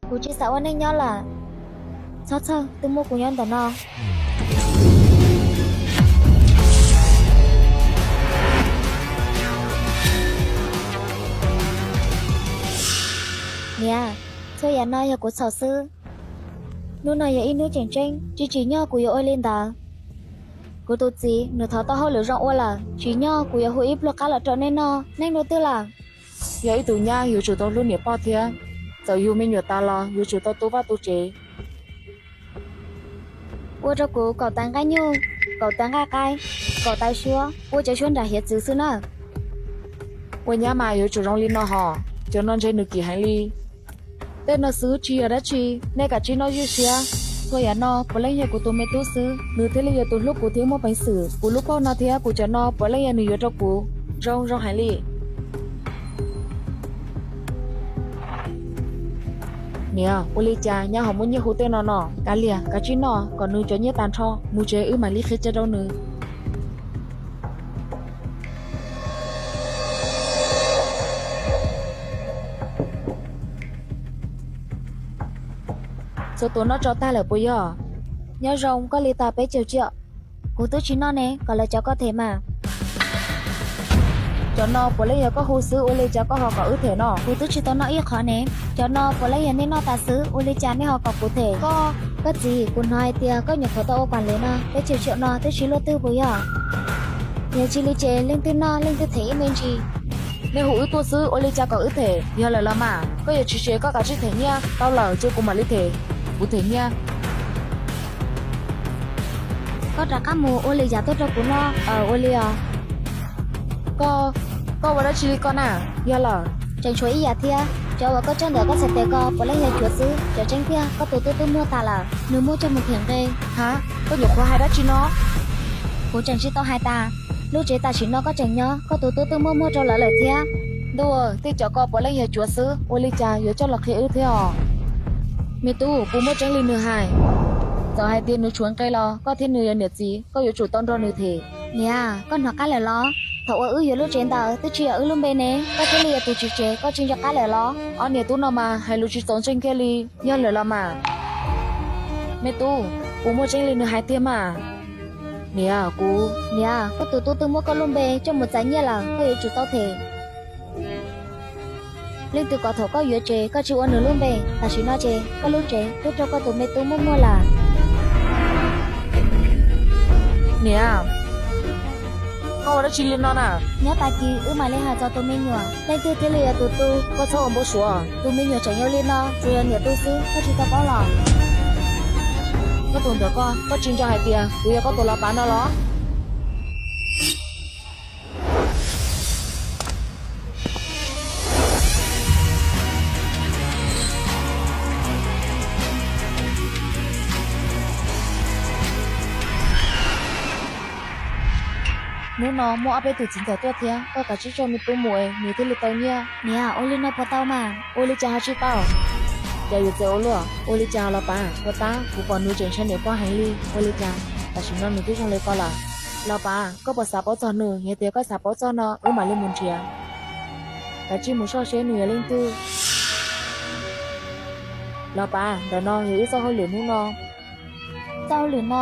Kuv tsis xav ua neej nyob lawm. Txhob txhawj, twb muab kuv nyob ntawm no. Niam, txhua yam no yog kuv txhaum xwb. Hnub no yog ib hnub tseem tseeb, tsis tsim nyog kuv yuav ua li ntawd. Kuv tus txiv nws thov tau hauj lwm zoo ua lawm, tsim nyog kuv yuav hu ib pluag qab los rau nej noj. Neej dua twg lawm? Yog ib tug nyab yuav tsum tau hlub niam pog thiab. Txawm yug me nyuam tas los yuav tsum tau tu vaj tu tsev. Ua rau kuv kaum tawv nqaij nyuj, kaum tawv nqaij qaib, kaum tawv suab, ua cov suab nram hiav txwv xwb na. Ua nyab mas yuav tsum zoo li no hos, cov no ntse nws kim heev li. Tej no xwb tsis yog dab tsi, nej kav tsij noj ywj siab. Txhua yam no puav leej yog kuv tus me tub xwb, nws thiaj li yog tus hlub kuv thiab muaj peev xwm. Kuv lub pauj no thiab kuv cov no puav leej yog nws yuav rau kuv. Zoo zoo heev li. Niam, ua li cas nyab ho muaj nyiaj hu tej no no? Kav liam, kav tsij noj kom nws cov nyiaj tag nrho, mus tsev wb mam li qhia tsa rau nws. Txhua tus noj tso tag lawm puas yog? Nyob zoo, koj li tag peb caug tsiam. Kuv twb tsis noj ne, kom lawv cov koj them mas. Cov no puav leej yog koj hu xwb, ua li cas koj ho kom wb them no? Kuv twb tsis tau noj ib qho ne. Cov no puav leej yog nej noj tas xwb, ua li cas nej ho kom kuv them? Koj, koj txiv, kuv hnov hais tias koj nyuam qhuav tau ua kuam lev no, peb caug tsiam no twb tsis luaj twg puas yog? Yog tsis li ces leej twg noj leej twg them ib me ntsis. Nej hu wb tuaj xwb, ua li cas kom wb them? Yog lawm los mas, koj yuav tsis them koj kav tsij them nyiaj, tau lawm ces kuv mam li them. Kuv them nyiaj. Koj rov qab mus ua lwm yam tuaj rau kuv noj, ua li os. Koj, koj ua dab tsi li koj na? Yog lawm. Tseem tshuav ib yam thiab, cov uas koj coj ntawm koj txhais tes ko puav leej yog cuav xwb, cov tseeb tiag koj tus tub twb muag tas lawm, nws muab coj mus them nqe. Ha, koj nyuam qhuav hais dab tsi no? Kuv tseem tsis tau hais tas, lub tsev tam sim no koj tseem nyob, koj tus tub twb muab muag rau lawv lawm thiab. Ntuj, tej cov ko puav leej yog cuav xwb, ua li cas yuav coj los qhia wb thiab os? Me tub, puas muaj tseeb li nws hais? Txawm hais tias nws tshuav nqe los koj thiab nws yog niam txiv, koj yuav tsum tau nrog nws them. Niam, koj hnov qab lawm los? Thaum uas wb yuav lub tsev ntawd twb tsis yog wb lub npe ne, koj thiaj li yog tus tswv tsev, koj tsis nco qab lawm los? Ob niam tub no mas hais lus tsis txaus ntseeg kiag li. Yog lawm los mas. Me tub, puas muaj tseeb li nws hais tiag mas? Niam, kuv, niam, koj tus tub twb muab koj lub npe coj mus txais nyiaj lawm, koj yuav tsum tau them. Leej twg kom thaum koj yuav tsev koj tsis ua nws lub npe, tam sim no ces koj lub tsev twb raug koj tus me tub muab muag lawm. Niam, koj ua dab tsi li no na? Nyob tag kis wb mam li hais txog tus me nyuam, leej twg thiaj li yog tus tu. Koj txhob ua npau suav, tus me nyuam tseem yau li no, tsuas yog niam tu xwb, koj tsis tau paub los? Koj tus ntawm koj, koj tsis nco hais tias kuv yog koj tus los pav no los? Hnub no muaj ob peb tus txiv ntxawm tuaj thiab, koj kav tsij coj me tub mus es nws thiaj li tau nyiaj. Niam, ua li no puas tau mas? Ua li cas ho tsis tau? Cas yuav txawv ua luaj? Ua li cas los pav? Puas tab, kuv pom nws tseem ntshai niam pog heev li. Ua li cas tam sim no nws twb zoo li ko lawm? Los pav, koj puas xav paub txog nws? Yog tias koj xav paub txog no wb mam li mus nrhiav. Kav tsij mus soj seb nws yog leej twg. Los pav, ntawm no yog wb txoj hauj lwm hnub no. Txoj hauj lwm no